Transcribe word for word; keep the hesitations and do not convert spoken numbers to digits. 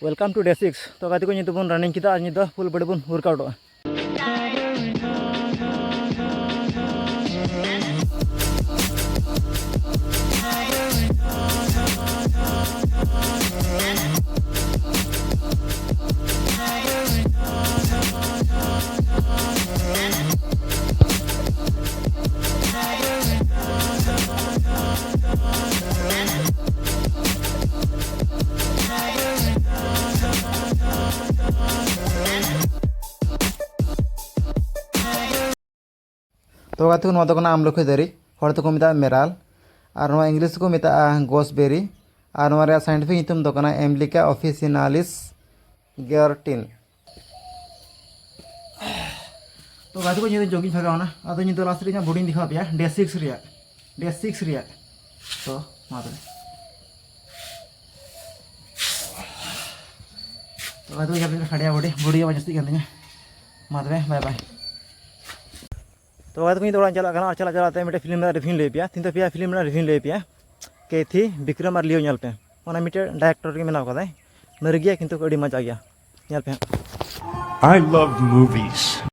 Welcome to day six. ᱛᱚ ᱜᱟᱛᱮ ᱠᱚ, ᱱᱤᱛᱚᱜ ᱵᱚᱱ running ᱠᱮᱫᱟ ᱟᱨ ᱱᱤᱛ ᱫᱚ full body ᱵᱚᱱ workoutᱚᱜᱼᱟ᱾ ᱛᱚ ᱜᱟᱛᱮ ᱠᱚ, ᱱᱚᱣᱟ ᱫᱚ ᱠᱟᱱᱟ ᱟᱢᱞᱚᱠᱷᱤ ᱫᱟᱨᱮ, ᱦᱚᱲ ᱫᱚᱠᱚ ᱢᱮᱛᱟᱜᱼᱟ ᱢᱮᱨᱟᱞ, ᱟᱨ ᱱᱚᱣᱟ English ᱛᱮᱠᱚ ᱢᱮᱛᱟᱜᱼᱟ gooseberry, ᱟᱨ ᱱᱚᱣᱟ ᱨᱮᱭᱟᱜ scientific ᱧᱩᱛᱩᱢ ᱫᱚ ᱠᱟᱱᱟ Emblica officinalis Gertin᱾ ᱛᱚ ᱜᱟᱛᱮ ᱠᱚ, ᱧᱤᱫᱟᱹ jogging ᱵᱷᱟᱜᱟᱣ ᱮᱱᱟ, ᱟᱫᱚ ᱧᱤᱫᱟᱹ last ᱨᱮ ᱤᱧᱟᱹᱜ bodyᱧ ᱫᱮᱠᱷᱟᱣ ᱯᱮᱭᱟ, day six ᱨᱮᱭᱟᱜ, day six ᱨᱮᱭᱟᱜ᱾ ᱛᱚ ᱢᱟ ᱛᱚᱵᱮ, ᱛᱚ ᱜᱟᱛᱮ ᱠᱚ, ᱧᱮᱞ ᱯᱮ, ᱠᱷᱟᱰᱭᱟ body, body ᱢᱟ ᱡᱟᱹᱥᱛᱤᱜ ᱠᱟᱱ ᱛᱤᱧᱟ᱾ ᱢᱟ ᱛᱚᱵᱮ, bye bye᱾ ᱛᱚ ᱜᱟᱛᱮ ᱠᱚ, ᱤᱧ ᱫᱚ ᱚᱲᱟᱜ ᱤᱧ ᱪᱟᱞᱟᱜ ᱠᱟᱱᱟ, ᱟᱨ ᱪᱟᱞᱟᱜ ᱪᱟᱞᱟᱜ ᱛᱮ ᱢᱤᱫᱴᱮᱱ film ᱨᱮᱱᱟᱜ reviewᱧ ᱞᱟᱹᱭ ᱯᱮᱭᱟ᱾ ᱛᱤᱦᱤᱧ ᱫᱚ ᱯᱮᱭᱟ film ᱨᱮᱱᱟᱜ reviewᱧ ᱞᱟᱹᱭ ᱯᱮᱭᱟ᱾ ᱠᱮᱛᱷᱤ, ᱵᱤᱠᱨᱚᱢ ᱟᱨ ᱞᱤᱭᱳ ᱧᱮᱞ ᱯᱮ᱾ ᱚᱱᱟ ᱢᱤᱫᱴᱮᱱ director ᱜᱮ ᱵᱮᱱᱟᱣ ᱠᱟᱫᱟᱭ, ᱢᱟᱹᱨᱤ ᱜᱮᱭᱟ ᱠᱤᱱᱛᱩ ᱟᱹᱰᱤ ᱢᱚᱡᱟ ᱜᱮᱭᱟ, ᱧᱮᱞ ᱯᱮ ᱦᱟᱸᱜ᱾ I love movies.